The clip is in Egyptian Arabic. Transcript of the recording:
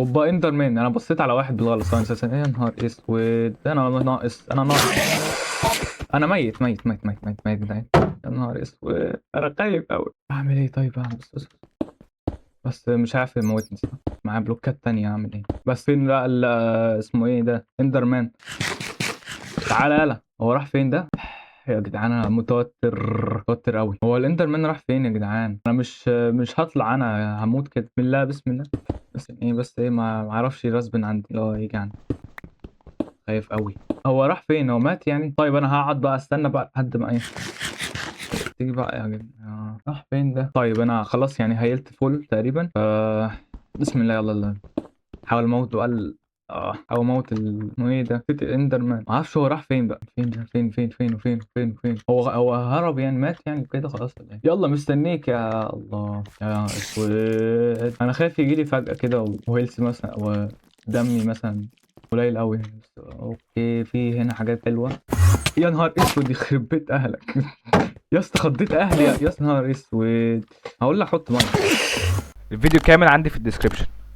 اوبا enderman. انا بصيت على واحد بالغلط. ثواني ثواني، يا نهار اسود، انا ناقص، انا ناقص، انا ميت ميت ميت ميت ميت ميت ميت. يا نهار اسود، انا خايف قوي. اعمل ايه طيب؟ اعمل بس بس بس مش عارف يموتني صح؟ معاه بلوكات تانية، اعمل ايه؟ بس فين بقى اسمه ايه ده؟ enderman، تعالى يلا. هو راح فين ده؟ يا جدعان انا متوتر، متوتر قوي. هو ال enderman راح فين يا جدعان؟ انا مش هطلع، انا هموت كده. بسم الله بسم الله. بس ايه، بس ايه، ما اعرفش غصب عندي اللي هو يجي عندي. خايف قوي. هو راح فين؟ هو مات يعني؟ طيب انا هقعد بقى استنى بقى لحد ما ايه تيجي بقى يا جدعان. راح فين ده؟ طيب انا خلاص يعني هيلت full تقريبا. بسم الله، يلا يلا حاول اموت. وقال او موت اسمه ايه ده؟ نسيت ال enderman. ما اعرفش هو راح فين بقى. فين ده؟ فين فين فين فين فين فين؟ هو هرب يعني، مات يعني كده خلاص ولا إيه؟ يلا مستنيك يا الله يا اسود. انا خايف يجي لي فجأة كده و health مثلا ودمي مثلا قليل قوي. بس okay في هنا حاجات حلوة. يا نهار اسود، يخرب بيت اهلك يا اسطى، خضيت اهلي يا نهار اسود. هقول لك حط مية. الفيديو كامل عندي في ال description.